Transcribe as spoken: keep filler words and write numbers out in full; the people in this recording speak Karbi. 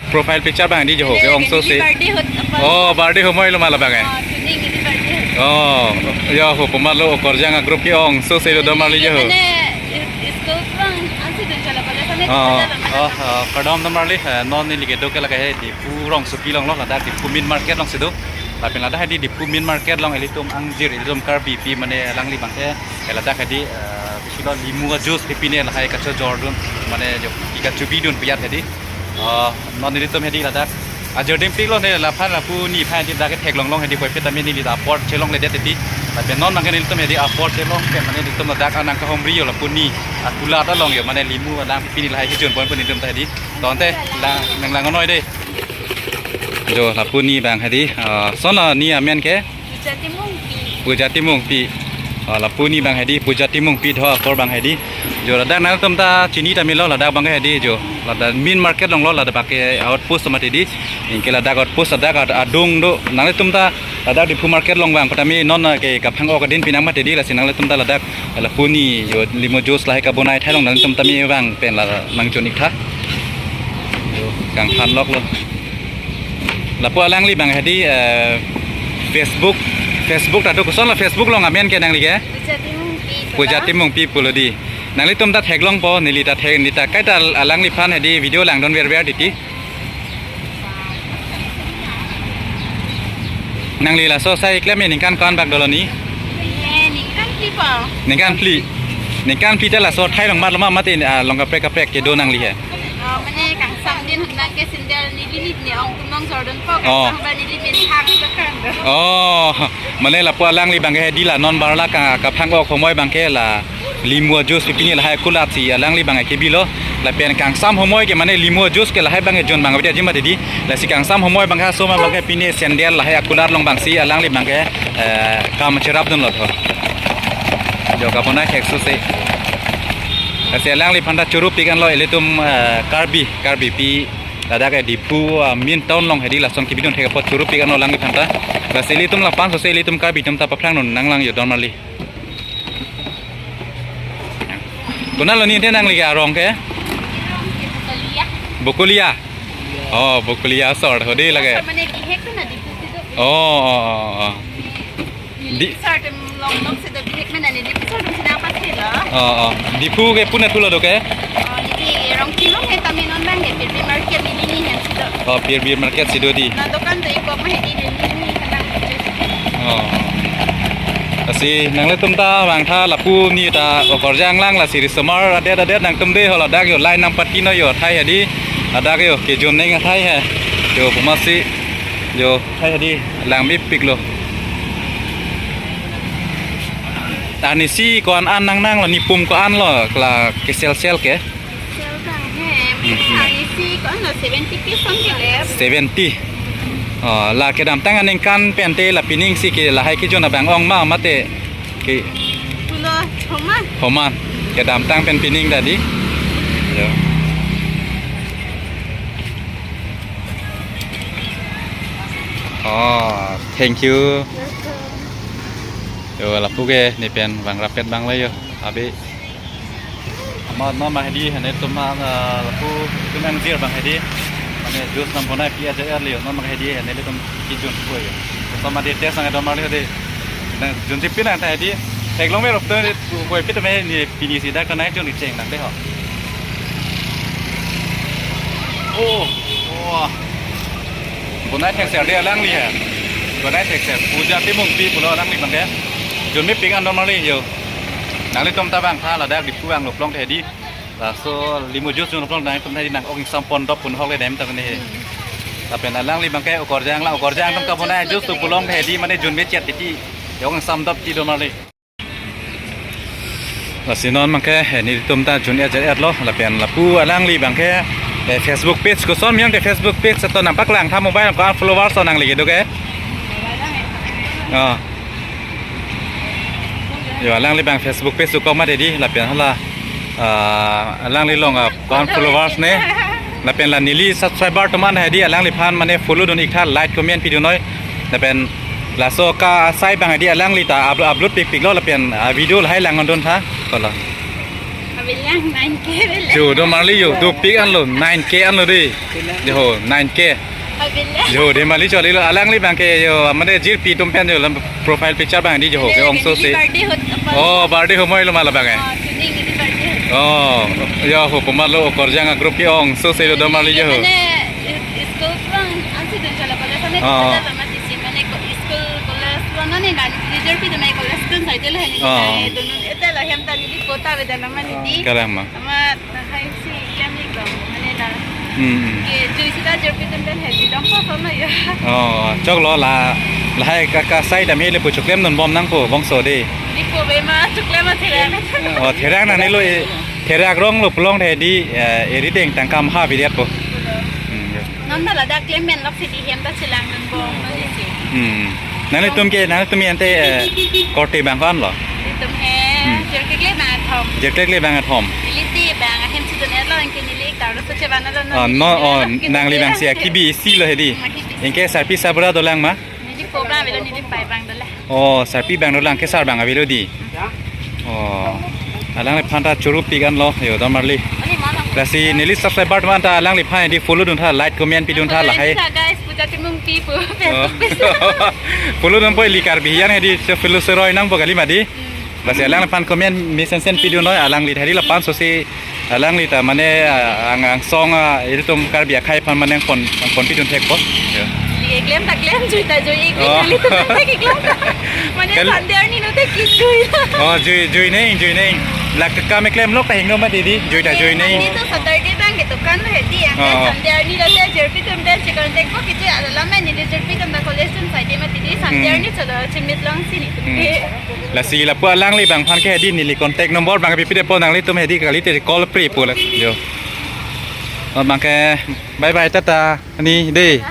Profile picture abang di jo ho ke-ong sose. Birthday ahut apa? Oh, birthday ahut moi lo ma labang eh. Oh, today neli birthday ahut. Oh, ya ho puma lo okorjang a-group ke-ong sose do marli jo ho. Mane, school phrang ansi dun chala pala sane. Oh, oh, oh, kardom do marli, eh, non neli kedo ke lake he Diphu rongsopi along lo, ladak Diphu main market alongsi do. Lapen ladak he di Diphu main market along ilitum angjir, ilitum Karbipi mane alangli abang ke, eh, ladak he di, eh, bisilo limu a-juice pipine lahai kachojor dun, mane jo, ika chubi dun piyat he di. Oh, non nelitum he di ladak. Ajir dimpik lo ne laphan lapu ni phan di dak theklong long he di koi peta mane neli apor chelongledet he di. Lapen non abang ke nelitum he di apor chelong ke mane nelitum ladak anang kahomri yo lapu ni akulat along yo mane limu alang pini lahai kejun pon pon nelitum ta he di. Tonte lang nang lang noi de. Jo lapu ni abang he di. Ah, son la ni amen ke? Puja Timungpi. Puja Timungpi. Ah, lapu ni abang he di, Puja Timungpi tho apor abang he di. Jo ladak nangtum ta chini ta melo ladak abang he di jo. Ladak main market along lo ladak bangke outpost mati di. Anke ladak outpost ladak ad-, adung do. Nanglitum ta ladak Diphu market along abang kotame non ke kaphang-ok adin pinang mati di lasi nanglitum ta ladak lapu ni jo limu juice lahai kabonai thailong nanglitum ta me abang pen la nang chun ik tha. Jo kangthan lok lo. Lapu alangli abang he di, eh, Facebook, Facebook ta do koson la Facebook along amen ke nangli ke? Puja Timungpi pulo. Puja Timungpi pulo di. Nanglitum ta theklongpo, neli ta thek, neli ta kaita alangliphan he di video langdun verver titi. Nangli laso sai klem ningkan ko-an bak dolo ni? Eh, ningkan phli po. Ningkan phli. Ningkan phli ta laso thailong mat lo ma mate, ah, along kaprek kaprek kedo nangli he? Oh, mane kangsam din nang ke sandal neli ni ne ong tum nong jordon po. Oh. Kangsam ba neli min hang sekan do. Oh, mane lapu alangli abang ke he di la non bar la ka, kaphang-ok homoi abang ke la limu a-juice pipine lahai kulat si alangli abang ke bilo. Lapen kangsam homoi ke mane limu a-juice ke lahai abang ke jon abang ke jima di. Lasi kangsam homoi abang ke so ma abang ke pine sandal lahai akulat along abang si alangli abang ke, eh, kam cherap dun lo tho. Jo kabonai thek sose. Lasi alangliphan ta churu pik an lo ilitum, eh, Karbi, Karbipi. Ladak ke Diphu, ah, main town along he di lason kebi dun thek apot churu pik an lo alangliphan ta. Lasi ilitum lapan sose ilitum Karbi atum ta paphrang dun nang lang jo do marli. Konat lo ni te nangli ke arong ke? Bokolia. Oh, Bokolia asor ho di lake. Mane bihek tu na Diphu si do. Oh, oh, oh, oh. Di- Neli sar atum long long si do bihek mane neli sar atum si nangpathelo. Oh, oh. Diphu ke puna thulo do ke? Oh, neli Rongpi along he tame non abang ke Pirbi market neli ni hem si do. Oh, Pirbi market si do di. Na dokan do ikop ma he di neli ni kadang. Oh. Lasi nanglitum ta vangtha lapu ni ta okorjang lang lasi risomar adet adet nangtum de ho ladak yo line nangpatino yo athai he di. Ladak yo kejun neng athai he. Yo puma si yo athai he di lang mepik lo. Arnisi ko-an an nang nang lo nipum ko-an lo la kesel sel ke. Sel abang he, hmm, hmm, arnisi ko-an lo seventy piece on ke le. Seventy. Oh, la kedamtang aningkan pen te la pining si ke lahai kejun abang ong ma mate ke? Pulo homan. Homan. Kedamtang pen pining ta di. Yo. Oh, thank you. Yo, lapu ke ne pen vang rapet abang le yo. Abi. Ama non ma he di, he ne tum ma, ah, lapu tum angjir abang he di. Mane juice nang bonai pi aja er liyo, non ma he di, he ne le tum kejun ko yo. Sama de test nang do marli de. Nang junji pin nang ta he di. Theklong me rop to ko pi to me ni pini si dak kanai jun cheng nang de ho. Oh, oh. Bonai thekser de alangli he. Bonai thekser. Puja Timungpi pulo alangli abang ke. Jun mepik an do marli yo. Nanglitum ta vangtha ladak Diphu ang loplong the di. Laso limu juice jun loplong nangtum the di nang-ok ingsam pon dop pun hok le dem ta ne he. Lapen alangli abang ke okorjang la okorjang atum kabonai juice tu pulong the di mane jun mechet titi. Ya-ok ingsam dop ti do marli. Lasi non abang ke, eh, nelitum ta jun et et lo, lapen lapu alangli abang ke, eh, Facebook page koson miyang te Facebook page to nangpaklang tha mobile ko-an followers to nangli kedo ke. Oh. Yo, alangli abang Facebook page ko ma de di, lapen hala, ah, alangli along, ah, ko-an followers ne. Lapen la neli subscriber atum an he di alangliphan mane follow dun ik tha, like, comment, video noi. Lapen laso ka asai abang he di alangli ta uplo-, upload pik pik lo lapen, ah, video lahai lang dun tha. Kola. Bilang nine K bilang. Jo, domarli jo, dopik anlo, nine K anlo dei. Jo, nine K. Bilang. Jo, domarli choli lo, alangli abangke jo, mane jirpi atum pen jo, lam profile picture abang dei jo, ke ong so si. Birthday ahut apa? Oh, birthday ahut moi lo ma labang eh. Oh, today neli birthday ahut. Oh, jo, ho, puma lo, okorjang a-group ke ong so si lo domarli jo. Mane, school pulang, ansi dun chala college ane, oh, kita lama di si, mane ko-, school, college pulang ane, neli jirpi atum college atum saite lo, ane, oh, kita, eh, dunun, ete lo hem ta neli kota beda lama neli. Kalang ma. Ama, na hai si, kami ko, mane la. Hmm, hmm. Ke, jui sita jirpi atum pen hai, di dong pa sama ya. Oh, choklo la, lahai ka, ka sai dam hele pu choklem dunbom nangpo, bongso dei. Di po be ma, choklem ma therak. Oh, therak nangne lo, eh, therak rong lo pulote dei, eh, eri deng tangka maha bidiat po. Hmm, ya. Non ta ladak klem men lok si di hem ta chelang dunbom, mane si. Hmm. Nanglitum ke, nanglitum ante, eh, korte abang ko-an lo? Itum he, hmm, jirkle abang athom. Jirkle abang athom. Neli ti abang ahem chidun-et lo, anke neli karlo so chevan lo. Ah, non, oh, neli nangli abang si akibi isi lo hedi. Hmm, akibi isi. Anke sarpi sarbura dolang ma? Neli po abang avelo, neli pai abang dolang. Oh, sarpi abang dolang, kesar abang avelo dei. Oh. Alangliphan ta churu pik anlo, jo domarli. Lasi neli subscriber atum anta alangliphan dei follow duntha, like, comment piduntha lahai. Guys, Puja Timung pi pu. Oh. Facebook page. Follow dunpo ili Karbi hijan hedi, che follow seroi nangpo kali ma dei. Hmm. Lasi alangliphan comment mesen sen pidun noi, alangli hedi lapu-an so si alangli ta mane, ah, ang, angsong, ah, ilitum Karbi akhei aphan mane angpon, angpon pidun thekpo. Jo. Neli klem ta klem, jui ta jui, ik, oh, nanglitum ta klem ta. Mane kal- Sunday arni lo te kejui. Oh, jui, jui neng, jui neng. La ke kam keklem lok ta hingno ma dei, jui ta jui neng. Neli to Saturday abang ke dukan lo hedi, oh, Sunday arni lo te jirpi atum pen si contact ko kejui, alam neli jirpi atum ta college atum saite ma dei, Sunday, hmm, arni cholo chimit long si nelitum, hmm, ke. Lasi lapu alangli abangphan ke hedi neli contact number abang pipi depo, nanglitum hedi kalite call pri po la. Jo. Abangke bye bye, tata. Ani dei.